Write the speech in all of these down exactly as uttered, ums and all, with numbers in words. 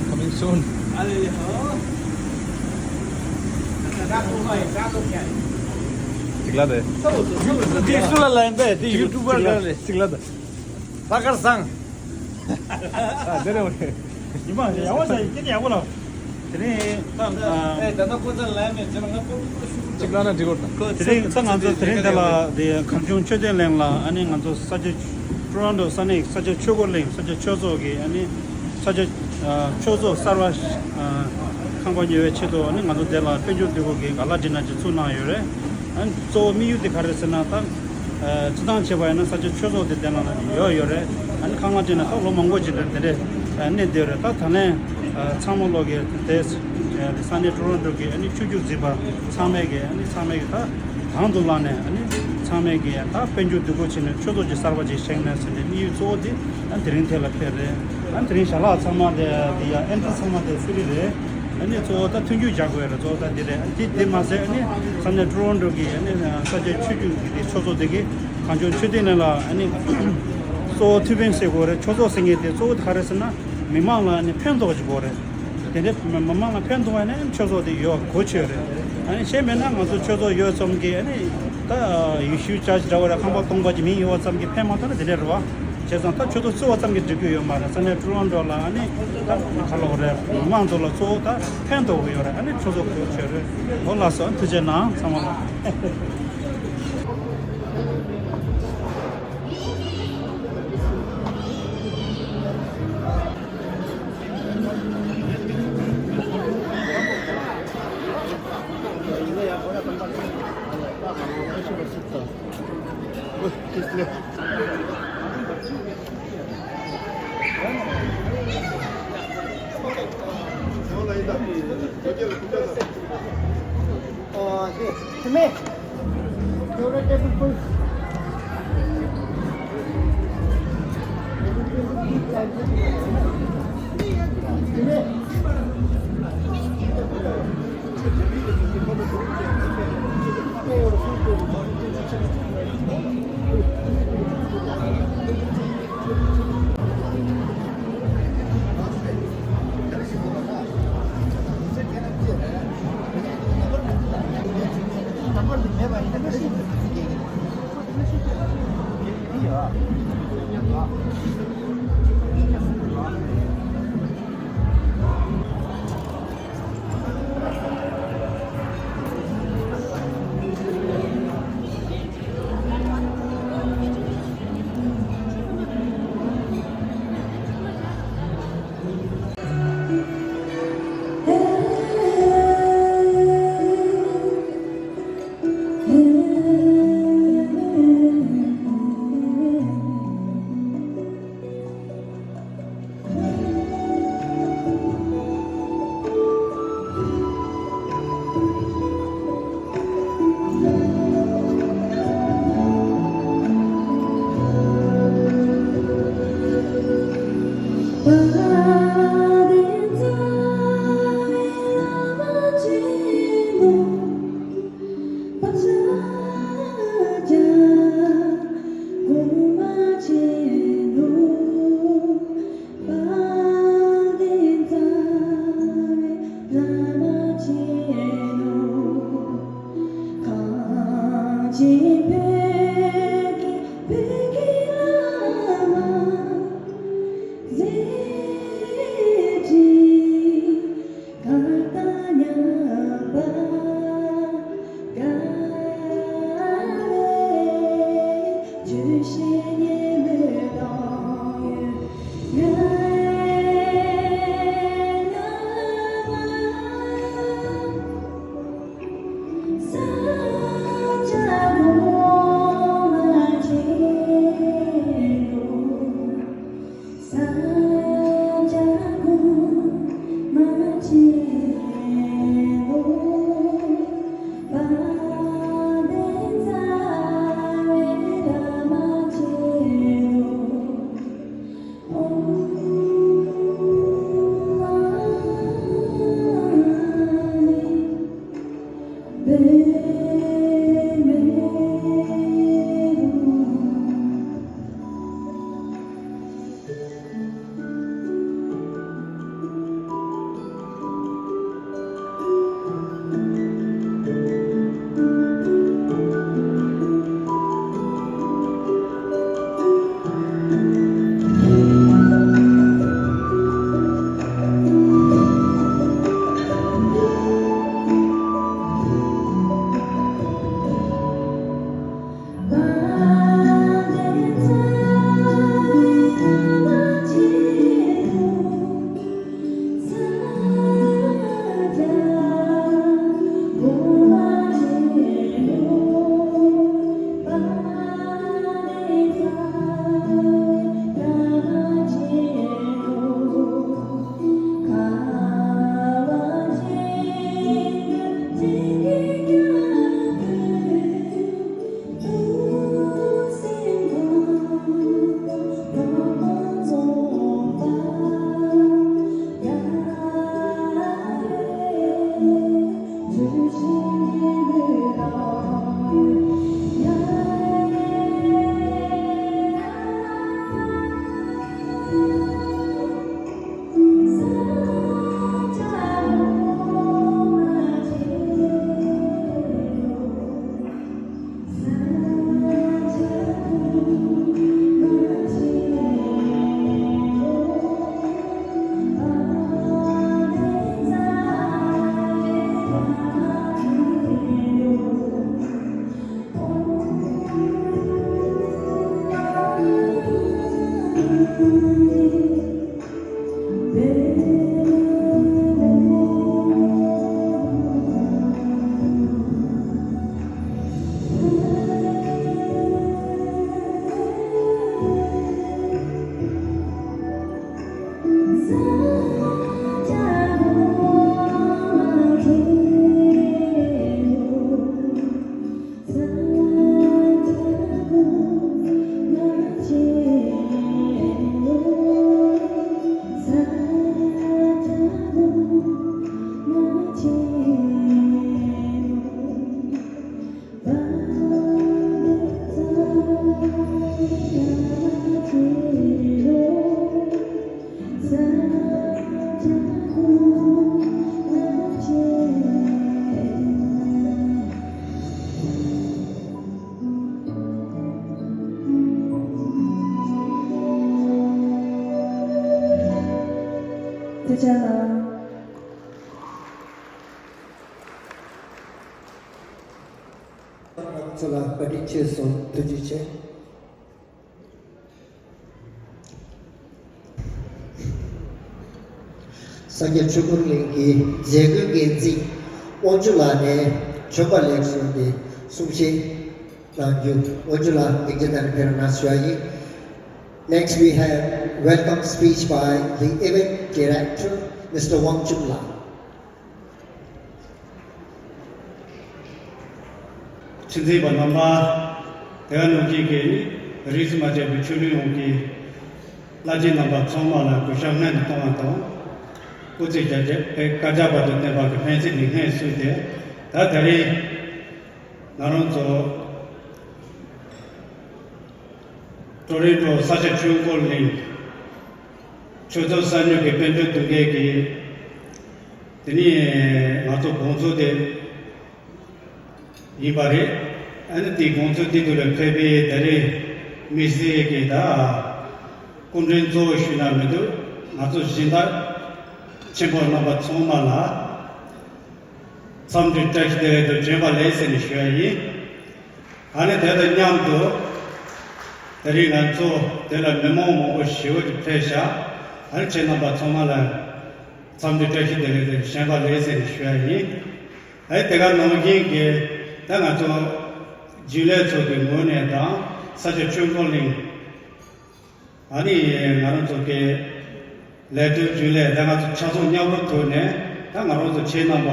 Coming soon. ཅིག་ལ་དེ། དེ་སུ་ལ་ལན་པས། དེ་ཡུ་ཊུབ་པར་ག་རེ་ཅིག་ལ་དེ། ལྷག་དཀར་བཟང་། ཨ་དེ་རེད་བ། ཉི་མ་ཡག་པོ་ཆགས་ཡིན། སྐད་ཆ་ཡག་པོ་ལབ། དེ་ནས་ད་ཨེ་ད་ནང་ཁོ་ཚོ་ལན་མེད་ཅེས་ང་པོ་པོ་ཤུགས་ཅིག་ལ་ན་འགྲིག་གོ་ད། དེ་རིང་ད་ང་ཚོ་དེ་རིང་འདི་ལ་དེ་གངས་ལྗོངས་མཆོད་རྟེན་གླིང་ལ། ཨ་ནི་ང་ཚོ་ས་ཆ་ཊོ་རོན་ཊོ་ས་གནས་ས་ཆ་ཆོས་འཁོར་གླིང་ས་ཆ་ཆོས་ཚོགས་ཀྱི། ཨ་ནི་ས་ཆ་ཨ་ཆོས་ཚོགས་གསར་པ་ཨ་ཁང་པ་ཉོ་བའི་ཆེད་དུ། ཨ་ནི་ང་ཚོ་འདི་ལ་དཔལ་འབྱོར་འདུས་སྐོར་གྱི་ག་ལ་འདྲི་ན་ཅིག་ཚུགས་གནང་ཡོད་རེད། ཨ་ནི་གཙོ་བོ་དམིགས་ཡུལ་དེ་ག་རེ་ཟེར་ན། ད་ཨ་སྤྱིར་བཏང་བྱས་པ་ཡིན་ན་ས་ཆ་ཆོས་ཚོགས་དེ་འདི་ནང་ལ་ཡོད་ཡོད་རེད། ཨ་ནི་ཁང་གླ་སྤྲད་ན་ད་ལོ་མང་པོ་ཅིག་ལ་དེ་འདྲས་གནས་བསྡད་ཡོད་རེད། ད་ད་ལན་ཨ་ཚང་མ་ལོག་གི་དེ་ས་གནས་ཊོ་རོན་ཊོ་གི་ཨ་ནི་ཆོས་བརྒྱུད་འཛིན་པ་ཚང་མས་གི་ཨ་ནི་ཚང་མས་གི་ད་དང་དུ་བླངས་ནས། ཨ་ནི་ཚང་མས་གི་ད་དཔལ་འབྱོར་འདུས་སྐོར་བྱས་ནས་ཆོས་ཚོགས་ཅིག་གསར་པ་ཅིག་བཞེངས་ན་ཟེར་ནས་དམིགས་ཡུལ་གཙོ་བོ་དེ་ཨ་དེ་རིང་དེ་ལ་ཕེབས་རེད། ཨ་དེ་རིང་ཞལ་ལག་ཚང་མ་དེ་དེ་ཡ་ཨེན་ཊི་ཚང་མ་དེ་ཧྥི་རི་རེད། ཨ་ནི་གཙོ་བོ་ད་མཐུན་འགྱུར་རྒྱག་དགོས་རེད། གཙོ་བོ་ད་འདི་རེད། ཨ་འདི་འདི་མ་ཟད་ཨ་ནི་ས་གནས་ཊོ་རོན་ཊོ་གི་ཨ་ནི་ས་ཆ་ཆོས་བརྒྱུད་ཀྱི་དེ་ཆོས་ཚོགས་དེ་གི་གངས་ལྗོངས་མཆོད་རྟེན་གླིང་ལ་ཨ་ནི་གཙོ་བོ་ཐུགས་ཕན་གསོས་དགོས་རེད། ཆོས་ཚོགས་ཟེར་མཁན་དེ་གཙོ་བོ་ག་རེ་ཟེར་ན་མི་མང་ལ་ཨ་ནི་ཕན་ཐོགས་ཅིག་དགོས་རེད། དེ་འདྲའི་མི་མང་ལ་ཕན་ཐོགས་ཡ་ནི་ཆོས་ཚོགས་དེ་ཡོད་གོ་ཆོད་རེད། ཨ་ནི་གཞན་མེད་ན་ང་ཚོ་ཆོས་ཚོགས་ཡོད་ཙམ་གྱིས་ཨ་ནི་ད་ཡེ་ཤུ་ཅར་ཆི་འདྲ་བོ་ར་ཁང་པ་སྟོང་པ་ཅིག་མི་ཡོད་པ་ཙམ་གྱིས་ཕན་མ་ཐོགས་ན་དེ་འདྲ་རེད་བ། བྱས་ཙང་ད་ཆོས་ཚོགས་བཙུགས་པ་ཙམ་གྱིས་འགྲིག་གི་ཡོད་མ་རེད། ས་གནས་ཊོ་རོན་ཊོ་ལ་ཨ་ནི་ད་ག་ལབ་དགོས་རེད། མི་མང་ཚོ་ལ་གཙོ་བོ་ད་ཕན་ཐོགས་ཀྱི་ཡོད་རེད། ཨ་ནི་ཆོས་ཚོགས་གོ་ཆོད་རེད། འོ་ལགས་སོ། ཐུགས་རྗེ་གནང་ཚང་མ་ལ། ཐུགས་རྗེ་གནང་། ཚོ་ལ་བཀའ་དྲིན་ཆེ་གསུངས། ཐུགས་རྗེ་ཆེ། ས་སྐྱ་ཆོས་འཁོར་གླིང་གི་མཛད་སྒོའི་འགན་འཛིན་དབང་ཕྱུག་ལགས་ནས་བྱོན་པ་ལེགས་གསུངས་ཏེ་གསུང་བཤད་གནང་རྒྱུ། དབང་ཕྱུག་ལགས་ལེགས་སྐྱེས་དང་འཕེལ་རིམ་གནང་ཞུ་བ་ཡིན། Next we have welcome speech by the event director, Mister Wang Chunla. ཁྲི་འཛིན་པ་རྣམ་པ། དེ་ག་ནང་བཞིན་གྱི་རིས་སུ་མ་ཆད་པའི་ཆོས་ལུགས་ཡོངས་ཀྱི་བླ་ཆེན་རྣམ་པ་ཚང་མ་ལ་གུས་ཞབས་སྔོན་དུ་གཏོང་བ་དང་། སྐུ་ཚེ་རྒྱ་ཆེ་བའི་བཀའ་རྒྱ་བར་དུ་བརྟན་པ་གི་སྨོན་ཚིག་འདི་སྔོན་གསུངས་ཏེ། ད་དེ་རིང་ང་རང་ཚོ་ཀྲོ་རོན་ཀྲོ་ས་སྐྱ་ཆོས་འཁོར་གླིང་ཆོས་ཚོགས་གསར་རྙིང་གི་དཔལ་འབྱོར་དུང་སྐད་ཀྱི། དེ་ནས་ང་ཚོ་དགོང་ཚོགས་དེ་ཡིན་པ་རེད། ཨ་ནི་དེའི་དགོང་ཚོགས་དེ་དུས་ལ་ཕེབས་པའི་ད་རེས་དམིགས་བསལ་གྱི་ད་སྐུ་མགྲོན་གཙོ་བོ་ཞུས་ན་མི་འདུག་ང་ཚོ་སྦྱིན་བདག་ཆེན་པོ་རྣམ་པ་ཚང་མ་ལ་འཚམས་འདྲི་བཀྲ་ཤིས་བདེ་ལེགས་དང་བྱོན་པ་ལེགས་ཟེར་ནས་ཞུ་ཡ་ཡིན། ཨ་ནི་དེ་དང་མཉམ་དུ་དེ་རིང་ང་ཚོ་དེ་ལ་མི་མང་མང་པོ་ཞེ་པོ་ཅིག་ཕེབས་ཤག་ཨ་ནི་ཁྱེད་རྣམ་པ་ཚང་མ་ལ་འཚམས་འདྲི་བཀྲ་ཤིས་བདེ་ལེགས་དང་བྱོན་པ་ལེགས་ཟེར་ནས་ཞུ་ཡ་ཡིན། ཨ་ནི་དེ་ག་ནང་བཞིན་གྱི་ད་ང་ཚོ་རྒྱུན་ལས་ཚོ་གི་ངོས་ནས་དང་ས་སྐྱ་ཆོས་འཁོར་གླིང་ ཨ་ནི་ང་རང་ཚོ་གི་ལས་དོན་རྒྱུན་ལས་ད་ང་ཚོ་ཆ་ཚང་མཉམ་རུབ་ཐོག་ནས་ད་ང་རང་ཚོ་ཁྱེད་རྣམ་པ་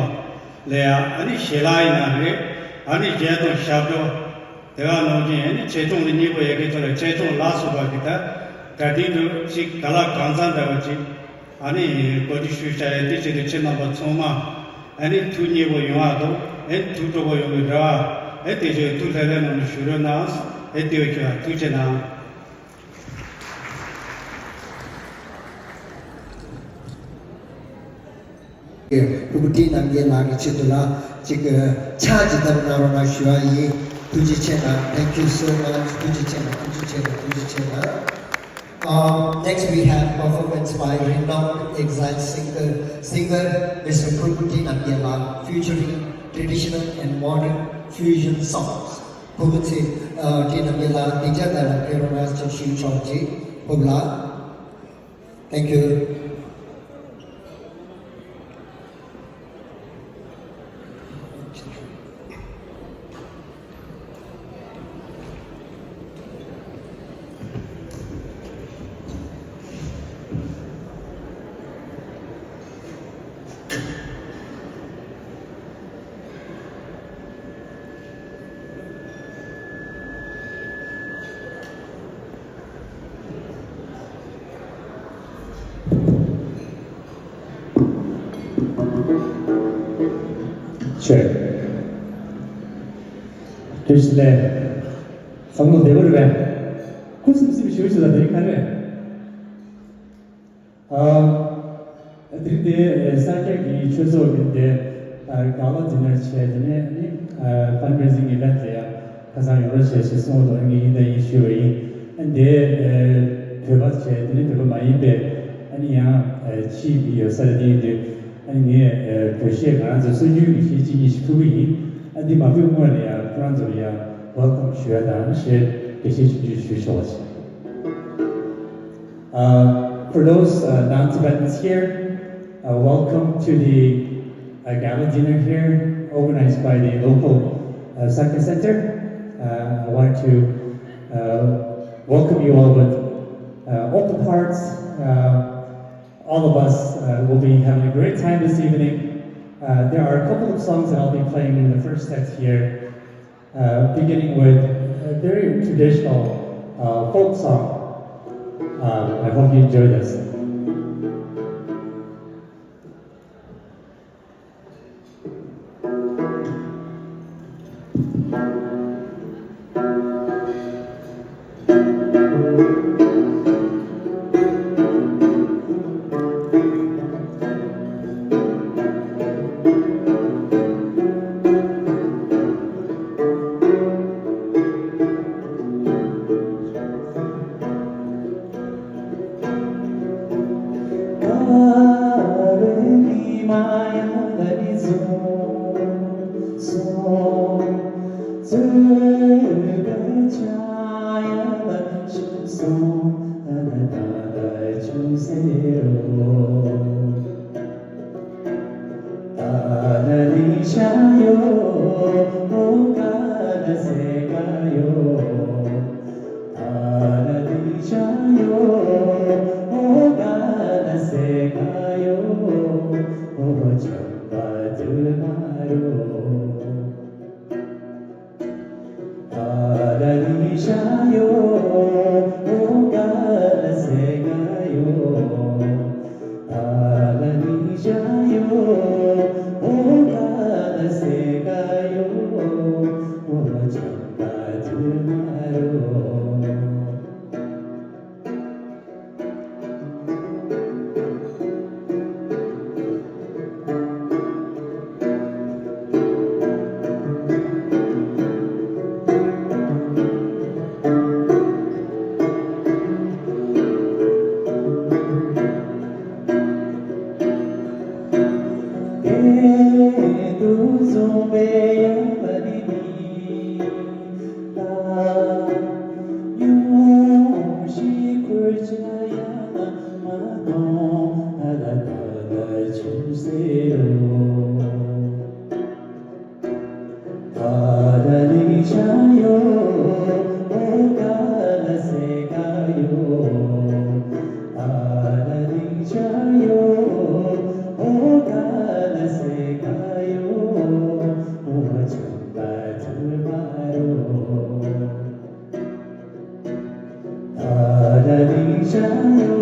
ལ་ཡ་ཨ་ནི་ཞལ་ལག་ཡིན་ན་རེད། ཨ་ནི་རྒྱན་དང་ཞབས་བྲོ་དེ་ག་ནང་བཞིན་ཨ་ནི་ཆེད་སྦྱོང་ལ་སྙིང་པོ་ཡོད་མཁན་ཚོ་ལ་ཆེད་སྦྱོང་ལ་སོགས་པ་གི་ད་ག་དུས་དུ་ཅིག་ག་ལ་གང་འཚམ་འདྲ་བ་ཅིག་ཨ་ནི་གོ་སྒྲིག་ཞུས་བྱ་ཡ་དེ་བྱས་ཏེ་ཁྱེད་རྣམ་པ་ཚང་མ་ཨ་ནི་ཐུགས་མཉེས་པོ་ཡོང་བ་དང་ཨ་ནི་ཐུགས་སྤྲོ་པོ་ཡོང་བའི་རེ་བ་ཨ་དེ་བཞིན་ཐུགས་ལྷོད་ལྷོད་ངང་ནས་བཞུགས་རོགས་གནང་། ཨ་དེ་བས་ཁྱོད་ལ་ཐུགས་རྗེ་གནང་། ཕྲུ་གུ་བཀྲིས་རྣམ་རྒྱལ་ལགས་ཀྱི་ཆེད་དུ་ལ་ཅིག་ཕྱག་ཅིག་བརྡབ་གནང་རོགས་གནང་ཞུ་བ་ཡིན། ཐུགས་རྗེ་ཆེ་གནང་། Thank you so much. ཐུགས་རྗེ་ཆེ་གནང་། ཐུགས་རྗེ་ཆེ་གནང་། ཐུགས་རྗེ་ཆེ་གནང་། Um, next we have performance by renowned exile singer, singer Mister Phurbuti Namgyal, featuring traditional and modern fusion songs. ཕྲུ་གུ་ཚེ་བཀྲིས་རྣམ་རྒྱལ་ལགས་འདི་རྒྱ་ནག་ལ་ཕེབས་རོགས་གནང་ཅིག་ཞུ་ཆོག་ཅིག་ཕུབ་ལགས། Thank you. ཆེ། བཀྲ་ཤིས་བདེ་ལེགས། བསམ་བློ་བདེ་པོ་རེད་པས། ཁུ་སིམ་སིམ་ཞུ་ཞུ་ལ་དེ་ག་རེད། ཨ། དེ་རིང་འདི་ས་སྐྱ་གི་ཆོས་ཚོགས་ཀྱི་འདི་ག་ལ་འཛིན་གྲྭར་བྱས། དེ་ནས་ནི་ཕན་ཌ་རེ་སིང་ཨི་ཝེན་ཊི་ལ་ཡང་ཁ་སང་ཡོང་རོགས་བྱས་ཞེས་གསུངས་འདུག་ངས་ཡིན་དང་ཡིན་ཞུས་པ་ཡིན། འདི་བོད་པ་བྱས་དེ་ནི་བོད་པ་མ་ཡིན་པའི་ཨ་ནི་ཡང་ཕྱིའི་མི་ཡོད་ས་རེད། དེ་ཡིན་དུས་ཨ་ནི་ངས་བོད་གཞས་ང་རང་ཚོ་སྲོལ་རྒྱུན་གྱི་གཞས་གཅིག་གཉིས་ཤིག་ཕུལ་གི་ཡིན། ཨ་འདི་མ་ཕུལ་སྔོན་ལ་ཡང་ཁོ་རང་ཚོ་ལ་ཡང་ཝེལ་ཀམ་ཞུ་ཡ་དང་གཞས་དགེ་བཤེས་ཆུང་ཆུང་ཞུ་ཆོག་པ་བྱས། Uh, for those uh, non-Tibetans here, uh, welcome to the uh, gala dinner here, organized by the local uh, Sakya Center. Uh, I want to uh, welcome you all with uh, open hearts. Uh, all of us uh, will be having a great time this evening. Uh, there are a couple of songs that I'll be playing in the first set here. Uh, beginning with a very traditional uh, folk song. Uh, I hope you enjoy this. Thank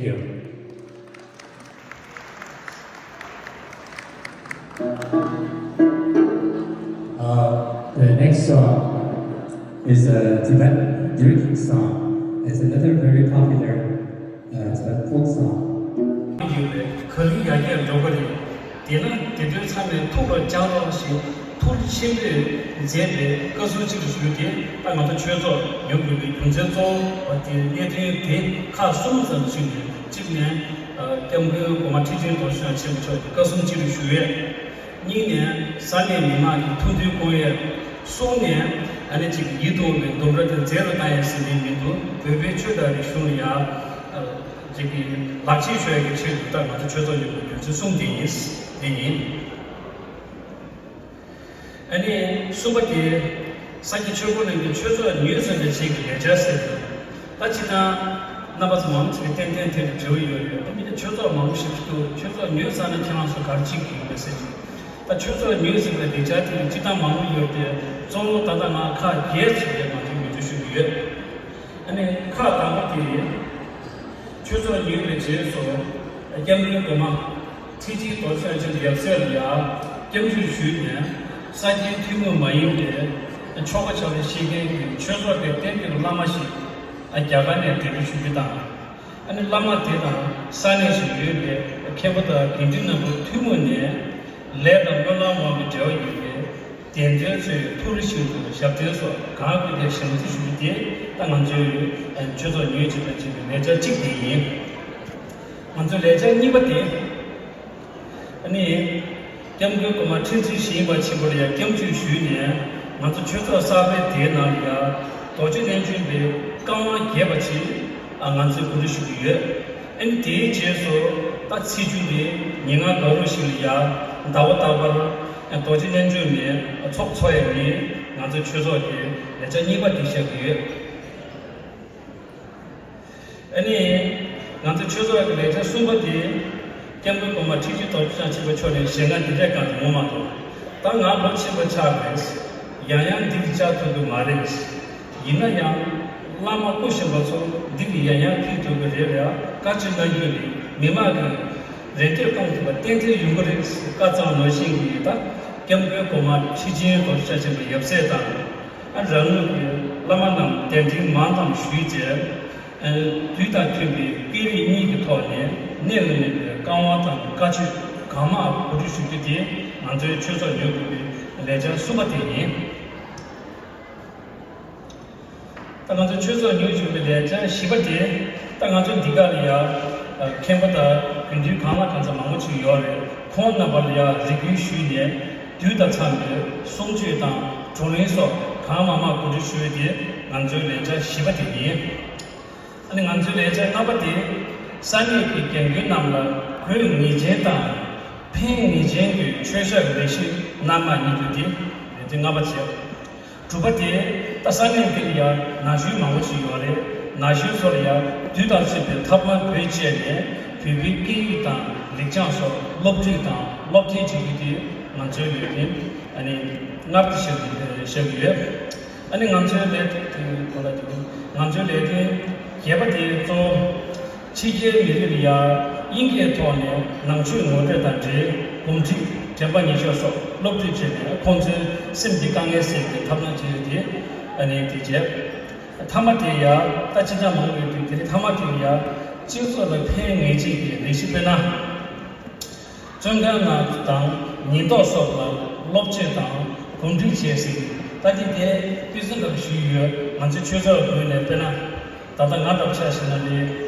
you. Uh, the next song is a Tibetan drinking song. It's another very popular, uh, Tibetan folk song. ཡོད་པས་ག་ལེར་ཡར་རྒྱས་འགྲོ་གི་རེད། དེས་ན་དེ་དོན་ཚང་མས་ཐུགས་ལ་འཇགས་རོགས་ཞེས་ཐུགས་རྗེ་ཆེན་པོས་མཛད་པའི་བཀའ་གསུང་གཅིག་ཏུ་ཞུས་ཏེ། ད་ང་ཚོ་ཆོས་ཚོགས་ཡོང་དགོས་པའི་རྒྱུ་མཚན་གཙོ་བོ་དེ་གནད་དོན་དེ་ཁག་གསུམ་ཙམ་ཞིག་ནས། གཅིག་ནས་སྐྱབས་མགོན་གོང་མ་ཁྲི་ཆེན་རྡོ་རྗེ་འཆང་ཆེན་པོ་མཆོག་གི་བཀའ་གསུང་གཅིག་ཏུ་ཞུ་ཡས། གཉིས་ནས་ས་གནས་མི་མང་གི་ཐུགས་འདུན་སྐོང་ཡས། གསུམ་ནས་ཨ་ནི་གཅིག་ཡིད་དུ་འོང་བའི་ལྡུམ་ར་དེ་མཛེས་རུ་བཏང་ཡས་ཟེར་མཁན་མི་འདུག་བོད་པའི་ཆོས་དང་རིག་གཞུང་ལ་ཡང་གཅིག་གི་ལག་རྗེས་ཤོར་ཡས་ཀྱི་ཆེད་དུ། ད་ང་ཚོ་ཆོས་ཚོགས་ཡོང་བའི་རྒྱུ་མཚན་གསུམ་དེ་ཡིན། དེ་ཡིན། ཨ་ནི་གསུམ་པ་དེ། ས་སྐྱ་ཆོས་འཁོར་གླིང་གི་ཆོས་ཚོགས་ཉུལ་ཟིན་པའི་རྗེས་ཀྱི་ལས་འཆར་ཟེར་ཏེ། ད་སྤྱིར་བཏང་རྣམ་པ་ཚོ་མང་ཆེ་གིས་ཏན་ཏན་དེ་ལ་འབྲེལ་བ་ཡོད་རེད། ཨ་མི་དེ་ཆོས་ཚོགས་མང་པོ་ཞིག་འདུག་ཆོས་ཚོགས་ཉུལ་ཚར་ན་ཁྱེད་རང་ཚོ་ག་རེ་བྱེད་ཀྱི་ཡོད་རེད་ཟེར་གྱི། ད་ཆོས་ཚོགས་ཉུལ་ཟིན་པའི་ལས་འཆར་དེ་ལ་སྤྱིར་བཏང་མང་པོ་ཡོད་དེ། གཙོ་བོ་ད་ལྟ་ང་ཁག་བརྒྱད་ཅིག་ལ་ང་ཚོས་ངོས་འཛིན་ཞུ་གི་ཡོད། ཨ་ནི་ཁག་དང་པོ་དེ། ཆོས་ཚོགས་ཉུལ་བའི་རྗེས་སུ་སྐྱབས་མགོན་གོང་མ་ཁྲི་ཆེན་རྡོ་རྗེ་འཆང་ཆེན་པོའི་ཡབ་སྲས་ལ་ཡང་སྐྱབས་འཇུག་ཞུས་ནས། ས་སྐྱའི་ཐུན་མོང་མ་ཡིན་པའི་ཆོ་ག་བྱ་བ་ཤེས་མཁན་གྱི་ཆོས་ཚོགས་དེ་གཏན་གྱི་བླ་མ་ཞིག་རྒྱ་གར་ནས་གདན་འདྲེན་ཞུ་རྒྱུ་དང་། ཨ་ནི་བླ་མ་དེ་དང་ས་གནས་སུ་ཡོད་པའི་མཁན་པོ་དང་དགེ་འདུན་རྣམ་པ་ཐུན་མོང་ནས་ལས་དང་སྨོན་ལམ་དབང་གི་འབྲེལ་བ་ཡོད་པའི་གདན་སྡོད་ཚོའི་ཐུགས་རེ་བཞིན་དུ་ཞབས་བརྟན་སོགས་གང་དགོས་དེ་ཞལ་འཛོམས་ཞུ་རྒྱུ་དེ། ད་ང་ཚོའི་ཆོས་ཚོགས་ཉུལ་བྱེད་པ་བྱེད་པའི་ལས་འཆར་གཅིག་དེ་ཡིན། ང་ཚོའི་ལས་འཆར་གཉིས་པ་དེ། ཨ་ནི། སྐྱབས་མགོན་གོང་མ་ཁྲི་འཛིན་ཞིང་པ་ཆེན་པོར་ཡང་སྐྱབས་འཇུག་ཞུས་ནས། ང་ཚོ་ཆོས་ཚོགས་གསར་པའི་སྡེའི་ནང་ལ་ཡང་རྡོ་རྗེ་རྣལ་འབྱོར་པའི་བཀའ་དབང་རྒྱས་པ་ཅིག་ང་ཚོས་གོ་སྒྲིག་ཞུ་གི་ཡོད། ཨ་ནི་དེའི་རྗེས་སུ་ད་ཚེས་བཅུ་ནས་ཉེར་ལྔ་གང་རུང་ཞིག་ལ་ཡང་ཟླ་བ་རྟག་པར། རྡོ་རྗེ་རྣལ་འབྱོར་མའི་ཚོགས་འཚོགས་ཡས་ནི་ང་ཚོའི་ཆོས་ཚོགས་ཀྱི་ལས་འཆར་གཉིས་པ་དེ་བཞག་གི་ཡོད། ཨ་ནི། ང་ཚོའི་ཆོས་ཚོགས་ཀྱི་ལས་འཆར་གསུམ་པ་དེ། སྐྱབས་མགོན་གོང་མ་ཁྲི་ཆེན་རྡོ་རྗེ་འཆང་ཆེན་པོ་མཆོག་ནས་ཞལ་སྔ་འདི་འདྲས་བཀའ་གནང་ཡོད་མ་གཏོགས། ད་ང་ལོ་ཆེན་པོ་ཆགས་པས། ཡང་ཡང་འདི་གི་བཅར་ཐུབ་ཀྱི་མ་རེད། ཡིན་ན་ཡང་། བླ་མ་སྐུ་གཞོན་པ་ཚོ་འདི་གི་ཡང་ཡང་ཕེབས་ཐུབ་ཀྱི་རེད་ལ་བཀའ་ཆོས་གནང་རྒྱུ་ནི་མི་མང་གི་རེ་འདོད་སྐོང་ཐུབ་པ་ཏན་ཏན་ཡོང་གི་རེད་བཀའ་གཙང་ནང་བཞིན་གྱི་ད་སྐྱབས་མགོན་གོང་མ་ཁྲི་ཆེན་རྡོ་རྗེ་འཆང་ཆེན་པོ་ཡབ་སྲས་དང་། ཨ་རང་ལུགས་ཀྱི་བླ་མ་རྣམས་གདན་འདྲེན་མང་ཙམ་ཞུས་རྗེས། ཨ་དུས་དང་མཐུན་པའི་སྐད་རིགས་གཉིས་ཀྱི་ཐོག་ནས་གནད་ལ་སྨིན་པའི་བཀའ་དབང་དང་བཀའ་ཆོས་གང་མང་གོ་སྒྲིག་ཞུ་རྒྱུ་དེ་ང་ཚོའི་ཆོས་ཚོགས་ཉོ་དགོས་པའི་ལས་འཆར་གསུམ་པ་དེ་ཡིན། ད་ང་ཚོ་ཆོས་ཚོགས་ཉོ་བཞིན་པའི་ལས་འཆར་བཞི་པ་དེ། ད་ང་ཚོ་འདི་ག་ལ་ཡ། མཁན་པོ་དང་དགེ་འདུན་གང་ལ་གང་འཚམ་མང་པོ་ཅིག་ཡོད་རེད། ཁོང་རྣམ་པ་ལ་ཡ་རེ་སྐུལ་ཞུས་ནས་དུས་དང་འཚམས་པའི་གསུང་ཆོས་དང་བགྲོ་གླེང་སོགས་གང་མང་མང་གོ་སྒྲིག་ཞུ་ཡས་དེ་ང་ཚོའི་ལས་འཆར་བཞི་པ་དེ་ཡིན། ཨ་ནི་ང་ཚོའི་ལས་འཆར་ལྔ་པ་དེ། ས་གནས་ཀྱི་རྒན་རྒོན་རྣམས་ལ་དགོས་ངེས་ཅན་དང་། ཕན་ངེས་ཅན་གྱི་ཆོས་ཞབས་ལས་གཞི་སྣ་མང་གཉེར་རྒྱུ་དེ་ལས་འཆར་ལྔ་པ་བྱས། དྲུག་པ་དེ། ད་ས་གནས་འདི་ལ་ཡང་ན་གཞོན་མང་པོ་ཞིག་ཡོད་རེད། ན་གཞོན་ཚོ་ལ་ཡང་དུས་དང་མཐུན་པའི་ཐབས་ལམ་བེད་སྤྱད་ནས་བོད་པའི་སྐད་ཡིག་དང་ལེགས་བྱང་སོགས་སློབ་ཁྲིད་དང་སློབ་སྟོན་བྱེད་རྒྱུ་དེ་ང་ཚོའི་ལས་འགན་ཨ་ནི་ལྔ་པ་དེ་བཞག་གི་ཡོད། ཨ་ནི་ང་ཚོའི་ལས་དོན་གོ་ལ་ང་ཚོའི་ལས་དོན་བརྒྱད་པ་དེ་གཙོ་བོ། ཕྱི་རྒྱལ་མི་རིགས་ལ་ཡང་དབྱིན་སྐད་ཐོག་ནས་ནང་ཆོས་ངོ་སྤྲོད་དང་འབྲེལ་གོམས་འདྲིས་དྲན་པ་ཉེར་སྤྱོད་སོགས་སློབ་ཁྲིད་བྱས་ནས་ཁོང་ཚོའི་སེམས་ཀྱི་དཀའ་ངལ་སེལ་བའི་ཐབས་ལམ་བྱས་ཏེ་ཨ་ནི་དེ་བྱས། མཐའ་མ་དེ་ཡང་ད་ཅི་འདྲ་མང་བའི་དུས་དེ་རིང་མཐའ་མ་དེ་ཡང་སྤྱི་ཚོགས་ལ་ཕན་ངེས་ཅན་གྱི་ལས་གཞི་སྤེལ་ན། བཙོན་ཁང་ནང་དང་ཉེན་རྟོག་སོགས་ལ་སློབ་སྤྱོད་དང་གོམས་འདྲིས་བྱས་ཟིན། ད་ལྟའི་དེ་ཕུན་སུམ་ཚོགས་ཞུས་ཡོད། ང་ཚོའི་ཆོས་ཚོགས་ངོས་ནས་དཔེར་ན། ད་ལྟ་ང་ལྟར་ཆ་བཞག་ན་ནི་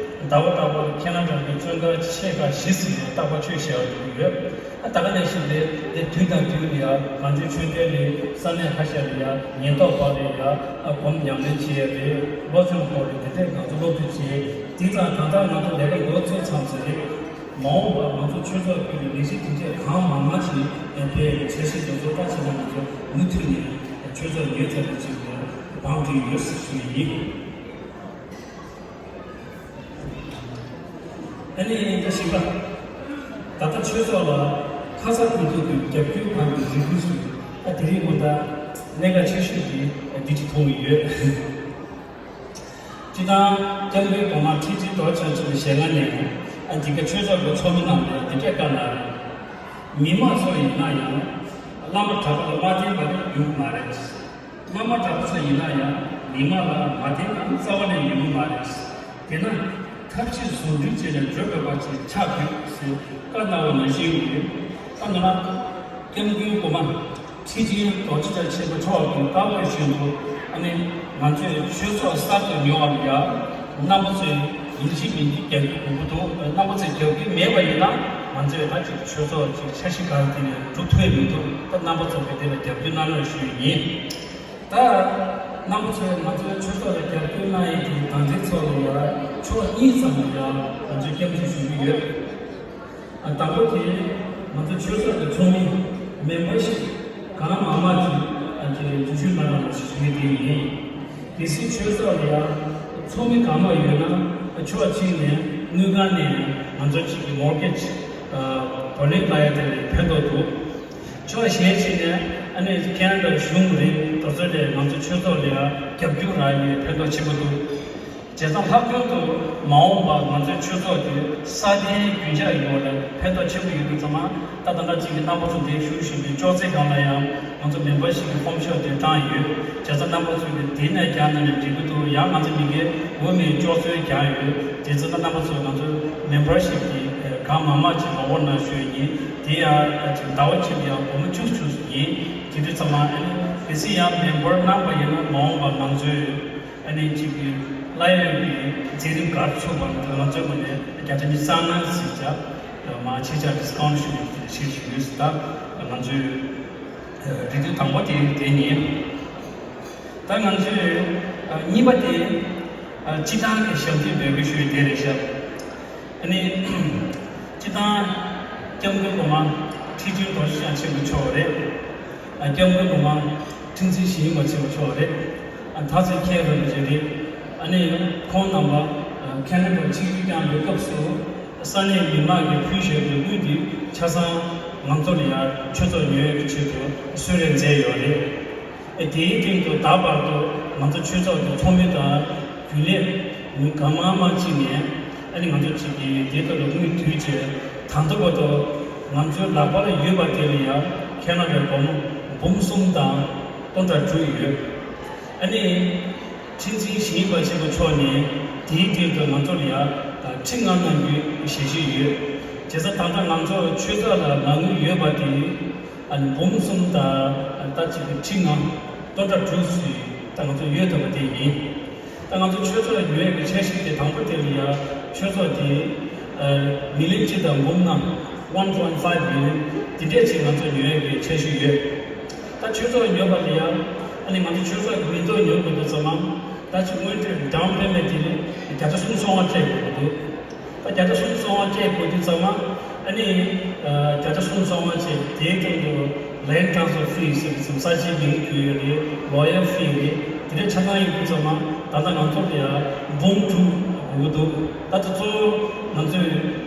ཟླ་བ་ལྟ་བུར་ཁེ་ན་ཌ་གི་བཙོན་ཁང་ཆེ་ཁག་བཞི་ཟིན་ནས་རྟག་པར་ཆོས་བཤད་པར་འགྲོ་གི་ཡོད། ད་ག་ནང་བཞིན་རེད་དེ་དུས་དང་དུས་ལ་ཡང་ང་ཚོའི་ཆོས་དད་ལས་ས་གནས་ཁ་ཤས་ལ་ཡང་ཉེན་རྟོག་པ་ལ་ཡང་སྒོམ་ཉམས་ལེན་བྱེད་ཡ་རེད། བློ་སྦྱོང་སྐོར་རེད་དེ་འདྲས་ང་ཚོ་སློབ་ཁྲིད་བྱེད་དེ་ཙང་ད་ལྟ་ང་ཚོ་ལས་ཀ་འགོ་ཚུགས་མཚམས་སུ་རེད། མ་འོངས་པར་ང་ཚོ་ཆོས་ཚོགས་ཁུལ་གྱི་ལས་གཞི་དེ་འདྲས་གང་མང་མང་ཞིག་སྤེལ་བའི་འཆར་གཞི་དེ་ཚོ་ད་ཕྱི་ནང་ང་ཚོ་མུ་མཐུད་ནས་ཆོས་ཚོགས་ཉོས་ཚར་བའི་ཚུལ་དུ་བང་སྒྲིག་ཡོད་ཟེར་ཞུ་ཡི་ཡིན། ཨ་ནི་ད་བཞི་པ། ད་ལྟ་ཆོས་ཚོགས་ལ་ཁ་ས་ཁུལ་ཚོགས་ཀྱི་རྒྱབ་སྐྱོར་གང་གི་རེ་སྐུལ་ཞུ། ད་དེ་རིང་དགོང་དག་གནད་འགག་ཆེ་ཤོས་ཀྱི་འདི་ཅིག་མཐོང་གི་ཡོད། སྤྱི་བཏང་སྐྱབས་མགོན་གོང་མ་ཁྲི་ཆེན་རྡོ་རྗེ་འཆང་ཆེན་པོའི་ཞལ་སྔ་ནས་ཨ་འདི་ག་ཆོས་ཚོགས་ཀྱི་ཚོགས་མི་རྣམས་ལ་འདི་སྐད་བཀའ་གནང་རེད། མི་མང་ཚོ་ཡིན་ན་ཡང་བླ་མ་གྲྭ་པ་ལ་མ་བརྟེན་པར་ཡོང་གི་མ་རེད། བླ་མ་གྲྭ་པ་ཚོ་ཡིན་ན་ཡང་མི་མང་ལ་མ་བརྟེན་པར་རྩ་བ་ནས་ཡོང་གི་མ་རེད། དེས་ན་ཐབས་ཤེས་ཟུང་འབྲེལ་བྱས་ནས་འགྲོ་དགོས་པ་ཅིག་ཆགས་ཡོད་ཟེར་བཀའ་གནང་བ་ནང་བཞིན་ཡིན། ད་ང་རང་སྐྱབས་མགོན་གོང་མ་ཁྲི་ཆེན་རྡོ་རྗེ་འཆང་ཆེན་པོ་མཆོག་གི་བཀའ་དགོངས་བཞིན་དུ་ཨ་ནི་ང་ཚོས་ཆོས་ཚོགས་གསར་དུ་ཉོ་བ་ལ་ཡང་རྣམ་པ་ཚོས་ཡིན་གཅིག་མིན་གཅིག་རྒྱབ་སྐྱོར་དགོས་ཀྱི་འདུག་རྣམ་པ་ཚོས་རྒྱབ་སྐྱོར་མེད་པ་ཡིན་ན་ང་ཚོས་ད་ཅིག་ཆོས་ཚོགས་ཅིག་འཆར་གཞི་གང་དེ་ནས་འགྲུབ་ཐུབ་མི་འདུག་ད་རྣམ་པ་ཚོ་གིས་དེ་ལ་རྒྱབ་སྐྱོར་གནང་རོགས་ཞུ་ཡི་ཡིན། ད་རྣམ་པ་ཚོས་ང་ཚོའི་ཆོས་ཚོགས་ལ་རྒྱབ་སྐྱོར་གནང་ཡས་ཀྱི་དང་འདྲེན་ཚོགས་ལ་ཡང་ཕྱོགས་གཉིས་ཙམ་ལ་ཡང་ང་ཚོས་སྐྱབས་འཇུག་ཞུ་གི་ཡོད། ཨ་དང་པོ་དེ་ང་ཚོ་ཆོས་ཚོགས་ཀྱི་ཚོགས་མི་མེམ་བར་ཤིབ་གང་མང་མང་ཅིག་ཨ་ཅེ་འཛུལ་ཞུགས་གནང་རོགས་ཞུ་གི་དེ་ཡིན། གལ་སྲིད་ཆོས་ཚོགས་ལ་ཡང་ཚོགས་མི་གང་མང་ཡོད་ན་ཕྱོགས་གཅིག་ནས་དངུལ་ཁང་ནས་ང་ཚོ་གཅིག་གི་མོར་གེཇ་བགྲོ་གླེང་གནང་ཡ་དེ་ལ་ཕན་ཐོགས་འདུག་ཕྱོགས་གཞན་ཞིག་ནས་ཨ་ནི་ཁེ་ན་ཌ་གཞུང་རེད་དེ་ཚོ་ལས་ང་ཚོ་ཆོས་ཚོགས་ལ་ཡང་རྒྱབ་སྐྱོར་རག་ཡས་ཕན་ཐོགས་ཆེན་པོ་འདུག་བྱས་ཙང་ལྷག་དོན་དུ་མ་འོངས་པ་ང་ཚོའི་ཆོས་ཚོགས་དེ་སྲ་བརྟན་རྒྱུན་ཆགས་ཡོང་བ་ལ་ཕན་ཐོགས་ཆེན་པོ་ཡོད་དུས་ཙམ་མ་ད་ད་ལྟ་གཅིག་གི་རྣམ་པ་ཚོ་འདིར་བཞུགས་བཞིན་པའི་ཅོག་ཙེ་སྒང་ལ་ཡང་ང་ཚོ་མེམ་བར་ཤིབ་ཀྱི་ཕོམ་ཤོག་དེ་བཀྲམ་ཡོད། བྱས་ཙང་རྣམ་པ་ཚོས་ཀྱི་འདི་ནས་རྒྱག་ན་ནས་འགྲིག་གི་འདུག་ཡང་ང་ཚོ་མི་སྒེར་འོས་མིའི་ཅོག་ཙེ་རྒྱག་ཡོད། དེ་ཚོ་ད་རྣམ་པ་ཚོས་ང་ཚོའི་མེམ་བར་ཤིབ་ཀྱི་གང་མང་མང་ཅིག་ལོག་པར་གནང་ཞུ་ཡི་ཡིན། དེ་ཡང་ཅིག་ཟླ་བ་གཅིག་ཡང་སྒོར་མོ་བཅུ་བཅུ་ཡིན། དེ་དུས་ཙམ་མ་ཨ་ནི་གལ་སྲིད་ཡང་མེམ་བར་གནང་པ་ཡིན་ན་མ་འོངས་པ་ང་ཚོའི་ཨ་ནི་གཅིག་གི་གླ་ཡོད་ཀྱི་མཛད་རིམ་ག་རེ་ཚུགས་པ་ང་ཚོའི་ངོས་ནས་བརྒྱ་ཆ་ཉི་ཤུ་རྩ་ལྔ་ཟེར་བྱ་མ་ཆེ་ཆ་ཌི་སི་ཀའུན་ཊི་ཞུ་ཡོད་ཞེས་ཞུ་ཡོད། ད་ང་ཚོའི་རེ་འདུན་དང་པོ་དེ་དེ་ཡིན། ད་ང་ཚོས་གཉིས་པ་དེ་སྤྱི་བཏང་གི་ཞབས་འདེགས་འབོད་སྐུལ་ཞུ་ཡི་དེ་རེད་ཤག་ཨ་ནི་སྤྱི་བཏང་སྐྱབས་མགོན་གོང་མ་ཁྲི་ཆེན་རྡོ་རྗེ་འཆང་ཆེན་པོ་མཆོག་རེད། ཨ། སྐྱབས་མགོན་ནུ་མ་ཁྲི་འཛིན་ཞི་མི་བ་ཆེན་པོ་མཆོག་རེད། ཨ། ད་ཚེ་མཁྱེན་རབ་ཅིག་རེད། ཨ་ནི་ཁོང་རྣམ་པ་ཨ། ཁེ་ན་ཌ་ཆིབས་བསྒྱུར་བསྐྱངས་པའི་སྐབས་སུ་ས་གནས་མི་མང་གིས་ཕུལ་བཞག་པའི་དངུལ་འདི་ཆ་ཚང་ང་ཚོ་ལ་ཡང་ཆོས་ཚོགས་ཉོ་ཡག་གི་ཆེད་དུ་གསོལ་རས་མཛད་ཡོད་རེད། ཨ། དེའི་སྟེང་དུ་ད་བར་དུ་ང་ཚོ་ཆོས་ཚོགས་ཀྱི་ཚོགས་མི་དང་རྒྱུན་ལས་མི་གང་མང་མང་ཅིག་ནས། ཨ་ནི་ང་ཚོ་གཅིག་གིས་དེ་ལྟར་དུ་དངུལ་བསྡུས་བྱས། ད་ལྟ་བར་དུ་ང་ཚོའི་ལག་པར་ཡོད་པ་དེ་ལ་ཡང་ཁེ་ན་ཌའི་སྒོར་མོ་འབུམ་གསུམ་དང་སྟོང་ཕྲག་དྲུག་ཡོད། ཨ་ནི་ཁྲི་འཛིན་ཞི་མི་བ་ཆེན་པོ་མཆོག་ནས་དེའི་སྟེང་དུ་ང་ཚོ་ལ་ཡང་ཁྲི་ལྔ་གནང་རྒྱུའི་ཞལ་བཞེས་ཡོད། བྱས་ཙང་ད་ལྟ་ང་ཚོ་ཆོས་ཚོགས་ལ་མ་དངུལ་ཡོད་པ་དེ། ཨ་ནི་འབུམ་གསུམ་དང་ད་གཅིག་གི་ཁྲི་ལྔ་སྟོང་ཕྲག་དྲུག་ཙམ་ད་ང་ཚོ་ཡོད་ཐུབ་པ་དེ་ཡིན། ད་ང་ཚོ་ཆོས་ཚོགས་ཉོ་ཡག་གི་འཆར་གཞི་དེ། དང་པོ་དེ་ལ་ཡ་ཆོས་ཚོགས་དེ་ཨ་མི་ལི་ཡོན་གཅིག་དང་འབུམ་ལྔ། one point five million། དེ་འདྲས་ཅིག་ང་ཚོ་ཉོ་ཡག་གི་འཆར་གཞི་ཡོད། ད་ཆོས་ཚོགས་ཉོ་བ་ལ་ཡ། ཨ་ནི་ང་ཚོ་ཆོས་ཚོགས་ཀྱི་མི་ཐོག་ཉོ་དགོས་དུས་ཙམ་པ། ད་ཅིག་སྔོན་འགྲོའི་ཌའོན་པེ་མེན་ཊི་དེ་ནི་བརྒྱ་ཆ་སུམ་ཅུ་སོ་ལྔ་སྤྲད་དགོས་ཀྱི་འདུག་ད་བརྒྱ་ཆ་སུམ་ཅུ་སོ་ལྔ་སྤྲད་དགོས་དུས་ཙམ་པ། ཨ་ནི་ཨ་བརྒྱ་ཆ་སུམ་ཅུ་སོ་ལྔ་བྱས། དེའི་སྟེང་དུ་land transfer fee ཟེར་བའི་ཙམ་ས་ཆའི་མིང་བསྒྱུར་ཡག་རེད། lawyer fee རེད། དེ་འདྲ་ཆ་ཚང་ཡིན་དུས་ཙམ་པ། ད་ལྟ་ང་ཚོ་ལ་ཡ་འབུམ་དྲུག་དགོས་ཀྱི་འདུག་ད་ལྟ་གཙོ་བོ་ང་ཚོས་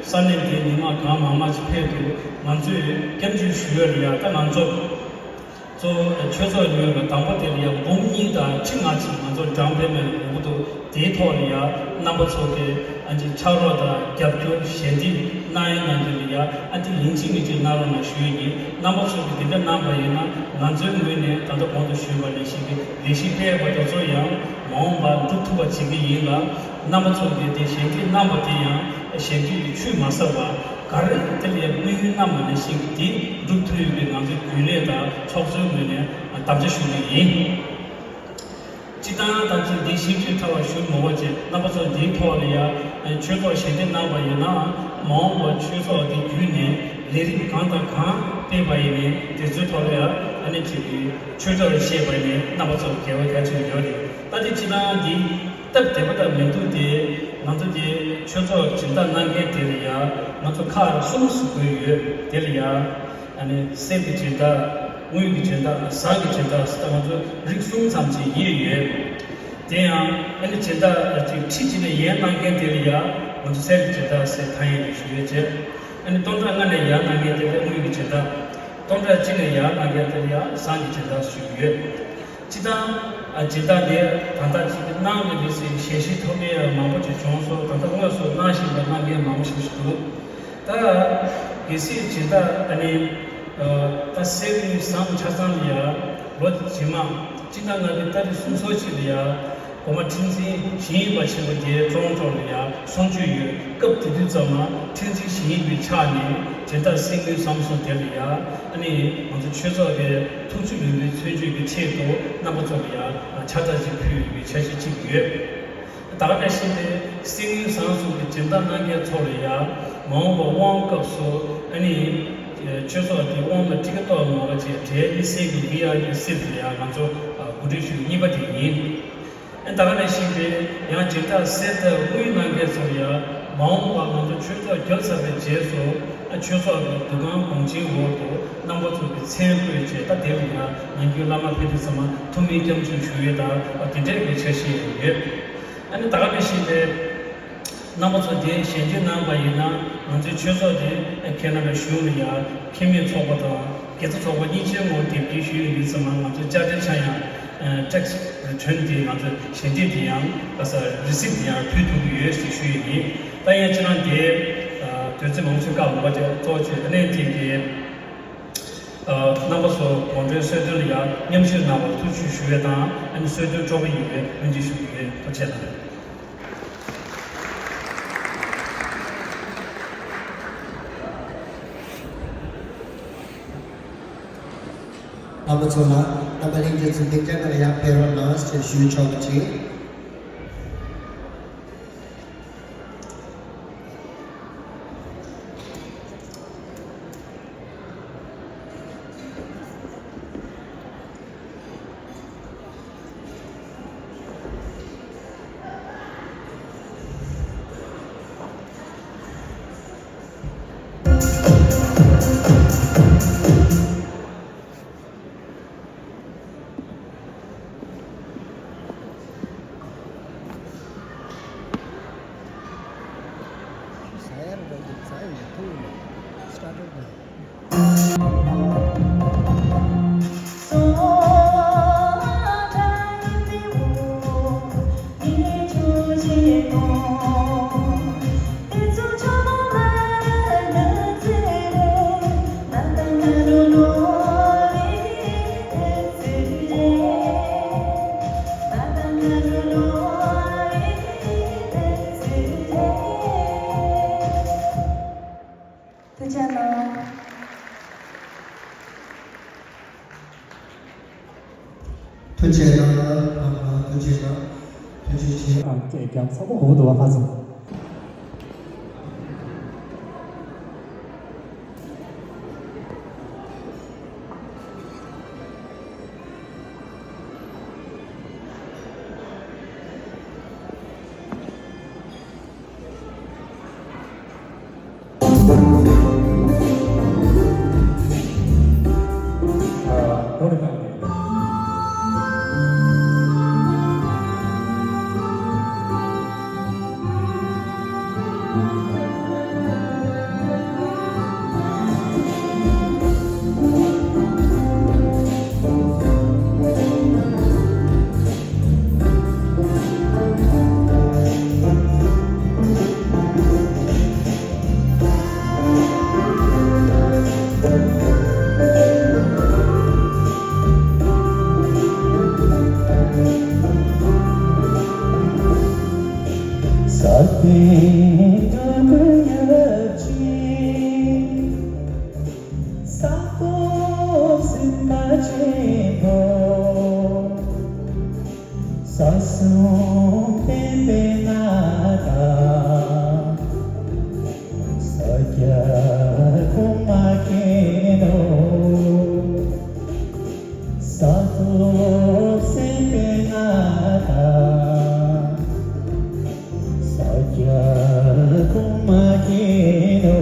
ས་གནས་དེའི་མི་མང་གང་མང་མང་ཅིག་ཕེབས་འདུག་ང་ཚོས་སྐྱབས་འཇུག་ཞུ་ཡག་ལ་ཡ། ད་ང་ཚོ་གཙོ་བོ་ཆོས་ཚོགས་ཉོ་བའི་དང་པོ་དེ་ལ་ཡ་འབུམ་གཉིས་དང་ཁྲི་ལྔ་ཅིག་ང་ཚོ་ཌའོན་པེ་མེན་ཊི་དགོས་ཀྱི་འདུག་དེའི་ཐོག་ལ་ཡ་རྣམ་པ་ཚོ་གིས་ཨ་ཅིག་ཕྱག་རོགས་དང་རྒྱབ་སྐྱོར་ཞལ་འདེབས་གནང་ཡག་གནང་དོན་ལ་ཡ། ཨ་ཏི་ཡིན་གཅིག་མིན་གཅིག་གནང་རོགས་གནང་ཞུ་ཡག་ཡིན། རྣམ་པ་ཚོ་གིས་དེ་འདྲ་གནང་པ་ཡིན་ན། ང་ཚོའི་ངོས་ནས་ད་ལྟ་གོང་དུ་ཞུས་པ་ནང་བཞིན་གྱི་ལས་གཞི་སྤེལ་བ་དེ་ཚོ་ཡང་མ་འོངས་པར་འགྲུབ་ཐུབ་པ་བྱེད་ཀྱི་ཡིན་ལ། རྣམ་པ་ཚོ་གིས་དེ་ཞལ་འདེབས་གནང་པ་དེ་ཡང་ཞལ་འདེབས་ཀྱི་ཆུད་མ་ཟ་བར། ག་རེ་དེ་ལ་ཡང་དམིགས་ཡུལ་རྣམ་པ་ནང་བཞིན་གྱི་དེ་འགྲུབ་ཐུབ་ཡག་གི་ང་ཚོའི་རྒྱུན་ལས་དང་ཚོགས་གཙོའི་ངོས་ནས་དམ་བཅའ་ཞུ་གི་ཡིན། སྤྱིར་བཏང་ད་ཅིག་འདི་ཞིབ་ཅིང་ཕྲ་བ་ཞུ་མི་དགོས་བྱས། རྣམ་པ་ཚོ་འདིའི་ཐོག་ལ་ཡ་ཆོས་ཚོགས་ཞལ་འདེབས་གནང་པ་ཡིན་ན། མ་འོངས་པར་ཆོས་ཚོགས་འདི་བརྒྱུད་ནས་ལས་རིམ་གང་དང་གང་སྤེལ་བ་ཡིན་ནའི། དེ་ཚོའི་ཐོག་ལ་ཡ་ཨ་ནི་ཅིག་གི་ཆོས་ཚོགས་ལ་བཤད་པ་ཡིན་ནའི་རྣམ་པ་ཚོར་དགེ་བ་རྒྱ་ཆེན་པོ་ཡོད་རེད། ད་དེ་སྤྱིར་བཏང་འདི་སྟབས་བདེ་པོ་ད་མི་འདུག་སྟེ། ང་ཚོ་དེ་ཆོས་ཚོགས་སྦྱིན་བདག་གནང་མཁན་དེ་ལ་ཡ་ང་ཚོ་ཁག་གསུམ་ཞིག་བགོས་ཡོད། དེ་ལ་ཡ་ཨ་ནི་གསེར་གྱི་སྦྱིན་བདག་དངུལ་གྱི་སྦྱིན་བདག་ཟངས་ཀྱི་སྦྱིན་བདག་ཟེར་ད་ང་ཚོ་རིགས་གསུམ་ཙམ་ཅིག་དབྱེ་ཡོད། དེ་ཡང་ཨ་ནི་སྦྱིན་བདག་ཅིག་ཁྲི་གཅིག་ལ་ཡར་གནང་མཁན་དེ་ལ་ཡ་ང་ཚོ་གསེར་གྱི་སྦྱིན་བདག་ཟེར་ཐ་སྙད་དེ་ཞུ་ཡོད་བྱས། ཨ་ནི་སྟོང་ཕྲག་ལྔ་ནས་ཡར་གནང་མཁན་དེ་ལ་དངུལ་གྱི་སྦྱིན་བདག་སྟོང་ཕྲག་གཅིག་ནས་ཡར་གནང་མཁན་དེ་ལ་ཡ་ཟངས་ཀྱི་སྦྱིན་བདག་ཞུ་གི་ཡོད། སྤྱིར་བཏང་ཨ་སྦྱིན་བདག་དེ་ད་ལྟ་ཅིག་གནང་མི་འདུག་ཟེར་ཞལ་བཞེས་ཐོབ་མཁན་ཡང་མང་པོ་ཅིག་བྱུང་སོང་། ད་ལྟ་དངོས་སུ་གནང་བཞིན་པ་གནང་མཁན་མང་པོ་ཞིག་ཞིག་འདུག་ད་གལ་སྲིད་སྦྱིན་བདག་ཨ་ནི་ཨ་ད་གསེར་དངུལ་ཟངས་ཆ་ཚང་ལ་ཡ་ལོ་རྗེས་མ་སྤྱི་ཟླ་ལྔ་པའི་ཏ་རིག་སུམ་ཅུ་སོ་གཅིག་ལ་ཡ་གོང་མ་ཁྲི་འཛིན་ཞི་མི་བ་ཆེན་པོ་དེའི་བཀྲོང་གྲོགས་ལ་ཡ་གསུང་ཆོས་ཡོད། སྐབས་དེ་དུས་ཙམ་མ་ཁྲི་འཛིན་ཞི་མི་བའི་ཕྱག་ནས་སྦྱིན་བདག་གསེར་དངུལ་ཟངས་གསུམ་དེ་ལ་ཡ་ཨ་ནི་ང་ཚོ་ཆོས་ཚོགས་ཀྱི་ཐུགས་རྗེ་ལེགས་འབུལ་མཚོན་བརྗོད་ཀྱི་ཆེད་དུ་རྣམ་པ་ཚོ་ལ་ཡ་ཕྱག་རྟགས་ཅིག་ཕུལ་ཡོད་པའི་འཆར་གཞི་ཅིག་ཡོད། ད་ག་ནང་བཞིན་དེ་གསེར་དངུལ་ཟངས་གསུམ་གྱི་སྦྱིན་བདག་གནང་མཁན་ཚོ་ལ་ཡ་མ་འོངས་པ་དབང་སྐབས་སུ་ཨ་ནི་ཆོས་ཚོགས་ཀྱི་དབང་ལ་ཁྲི་ཀ་གཏོགས་མ་དགོས་པ་བྱས། གྲལ་དམིགས་བསལ་གྱི་བི་ཨའི་ཕི་སི་ལ་ཡ་ང་ཚོ་གོ་སྒྲིག་ཞུ་གཉིས་པ་དེ་ཡིན། ཨ་ནི་ད་ག་ནང་བཞིན་དེ་ཡང་སྦྱིན་བདག་གསེར་དང་དངུལ་གནང་མཁན་ཚོ་ལ་ཡ་མ་འོངས་པ་ང་ཚོ་ཆོས་ཚོགས་བརྒྱབ་ཚར་བའི་རྗེས་སུ་ཨ་ཆོས་ཚོགས་ཀྱི་འདུ་ཁང་གོང་ཆེན་འོག་ཏུ་རྣམ་པ་ཚོ་གི་མཚན་བཀོད་བྱས། ད་དེ་ལ་ཡ་ནམ་རྒྱུན་བླ་མ་ཕེབས་དུས་ཚང་མ་ཐུགས་སྨོན་སྐྱབས་འཇུག་ཞུ་ཡས་དང་། ཨ་དེ་འདྲས་ཀྱི་འཆར་གཞི་ཡང་ཡོད། ཨ་ནི་ད་ག་ནང་བཞིན་དེ་རྣམ་པ་ཚོ་དེ་ཞལ་འདེབས་གནང་པ་ཡིན་ན། ང་ཚོའི་ཆོས་ཚོགས་དེ་ཁེ་ན་ཌ་གཞུང་ལ་ཡ་ཁེ་མེད་ཚོགས་པ་དང་དགེ་རྩ་ཚོགས་པ་གཉིས་ཆའི་ངོས་དེབ་སྐྱེལ་ཞུ་ཡི་ཡིན་དུས་ཙམ་མ་ང་ཚོ་དཔྱ་ཁྲལ་ཆག་ཡང་ཊེག་སི་རི་ཊརན་དེ་ང་ཚོ་ཞལ་འདེབས་དེ་ཡང་ག་ས་རི་སིབ་དེ་ཡང་ཕུལ་ཐུབ་ཀྱི་ཡོད་ཅེས་ཞུ་ཡི་ཡིན། ད་ཡང་ཁྱེད་རང་དེ་དུས་ཚོད་མང་པོ་ཞིག་བཀག་འོང་བ་བྱས། གཙོ་བོ་ཆེ་གནས་དེ་གའི་རྣམ་པ་ཚོ་དགོང་དྲོའི་གསོལ་སྟོན་ལ་ཡང་མཉམ་ཞུགས་གནང་བར་ཐུགས་རྗེ་ཆེ་ཞུ་ཡས་དང་། ཨ་ནི་གསོལ་སྟོན་སྤྲོ་པོ་ཡིན་པའི་སྨོན་འདུན་ཞུ་གི་ཡོད། ཐུགས་རྗེ་གནང་། རྣམ་པ་ཚོ་ལ་རྣམ་པ་གླིང་རྒྱལ་གྱི་འདེགས་སྐྱོར་ལ་ཡང་ཕེབས་རོགས་གནང་ཞེས་ཞུ་ཆོག་པ་ཅིག་ཐུགས་རྗེ་གནང་། ཐུགས་རྗེ་གནང་། ཐུགས་རྗེ་ཆེ། ཨ་ཀྱེ་རྒྱ་མཚོ་མོ་འོ་དུ་བ་ཁ་ཚོ། ས་སྟོང་སེམས་དཔའ་ཆེན་པོ། ས་གསུམ་བསྟན་པའི་མངའ་བདག་ས་སྐྱ་གོང་མ་མཁྱེན་ནོ། ས་སྟོང་སེམས་དཔའི་མངའ་བདག་ས་སྐྱ་གོང་མ་མཁྱེན་ནོ།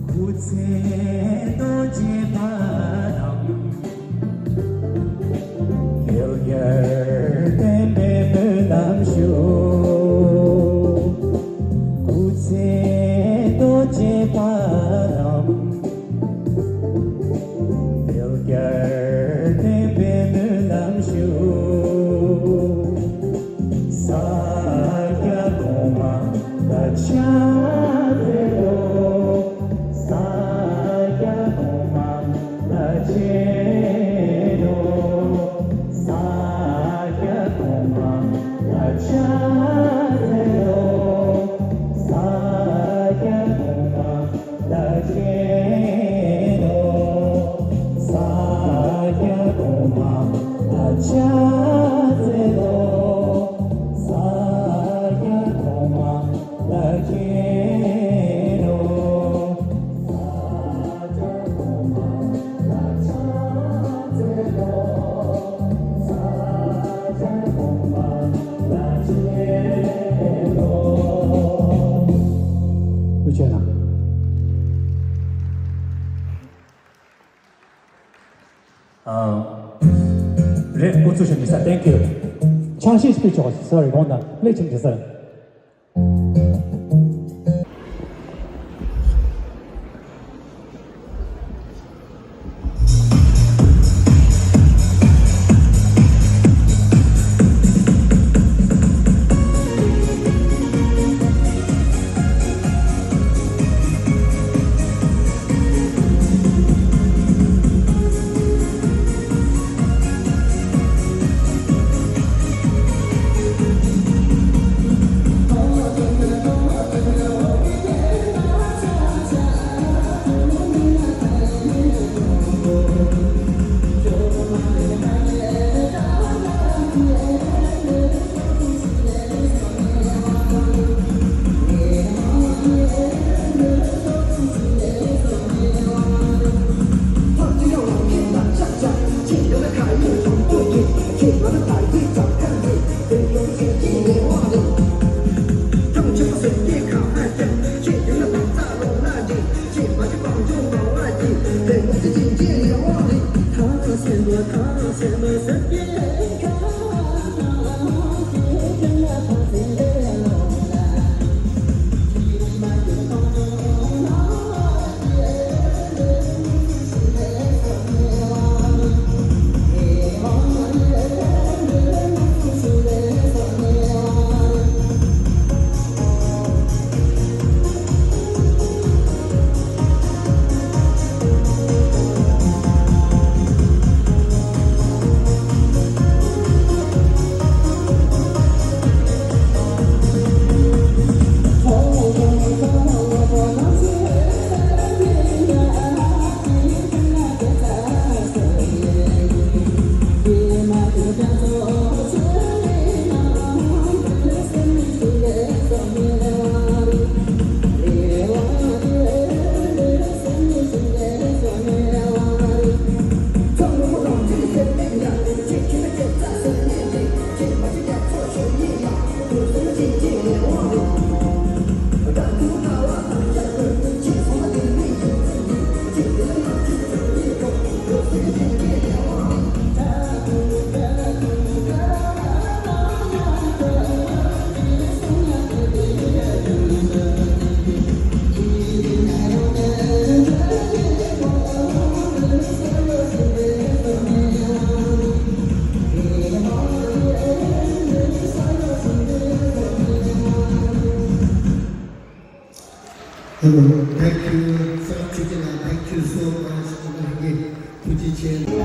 སྐུ་ཚེ་རྡོ་རྗེ་ཕ་དམ། རྒྱལ་བརྒྱར་བསྟན་པའི་སྨོན་ལམ་ཞུ། སྐུ་ཚེ་རྡོ་རྗེ་ཕ་དམ། རྒྱལ་བརྒྱར་བསྟན་པའི་སྨོན་ལམ་ཞུ། ས་སྐྱ་གོང་མ་ལ་ཕྱག་འཚལ་ལོ། ས་སྐྱ་གོང་མ་ལ་ཕྱག་འཚལ་ལོ། ས་སྐྱ་གོང་མ་ལ་ཕྱག་འཚལ་ལོ། ས་སྐྱ་ ཐུགས་རྗེ་གནང་། ཨ། རེད། ཨུ་ཚུགས་ཤིག་མི་ས། Thank you། ཆང་ཤས་ཤིག་ཕུལ་ཆོག། Sorry། དགོངས་དག། སླེབས་ཕྱིན་དྲི་ཟར། Hello, thank you. Thank you so much. ཐུགས་རྗེ་ཆེ།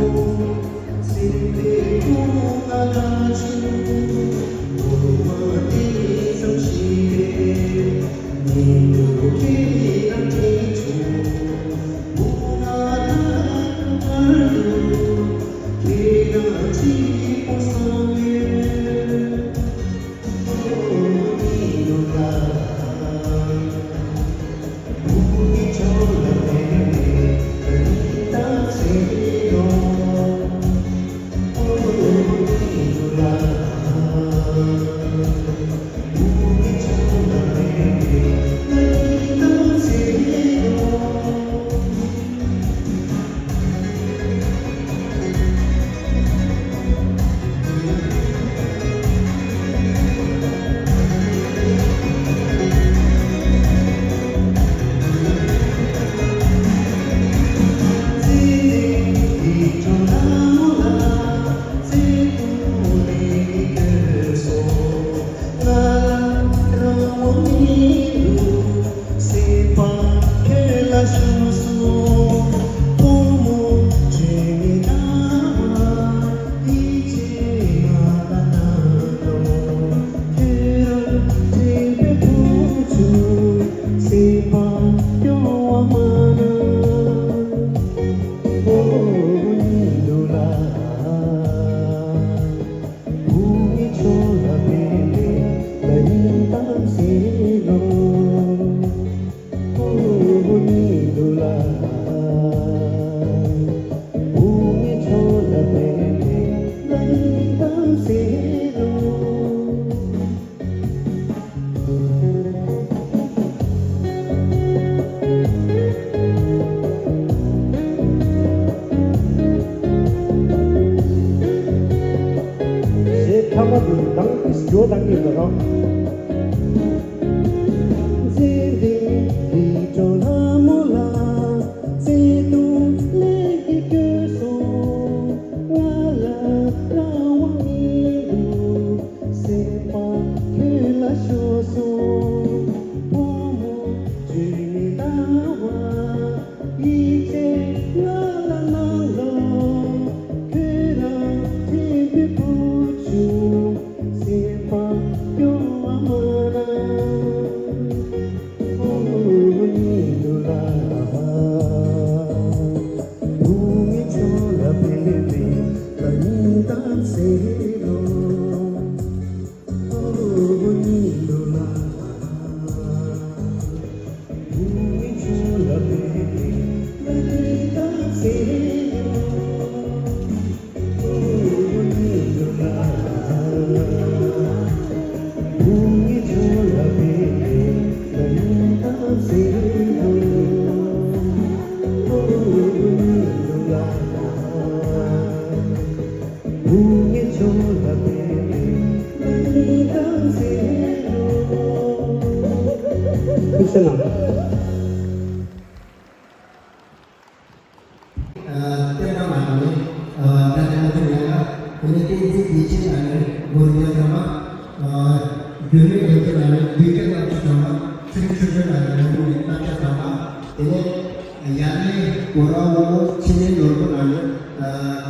གོ་ར་བོ་ཆེ་ནས་ནོར་བུ་ལ་ནི་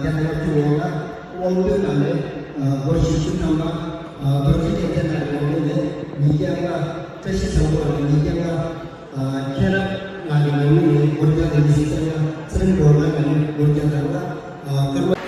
རྒྱ་ནག་གི་འོག་ལ་དབང་འདུས་ལ་ནི་སྒོར་བཞི་བཅུ་ཐམ་པ། རྡོ་རྗེ་རྒྱལ་མཚན་ལ་ནི་ནི་ཉིས་བརྒྱ་ལྔ། བཀྲ་ཤིས་བཟང་པོ་ལ་ནི་ཉིས་བརྒྱ་ལྔ། མཁྱེན་རབ་ལ་ནི་ནི་སྒོར་བརྒྱ་དང་ཉི་ཤུ་རྩ་ལྔ། ཚེ་རིང་སྒྲོལ་མ་ལ་ནི་སྒོར་བརྒྱ་དང་ལྔ། སྐར་མ།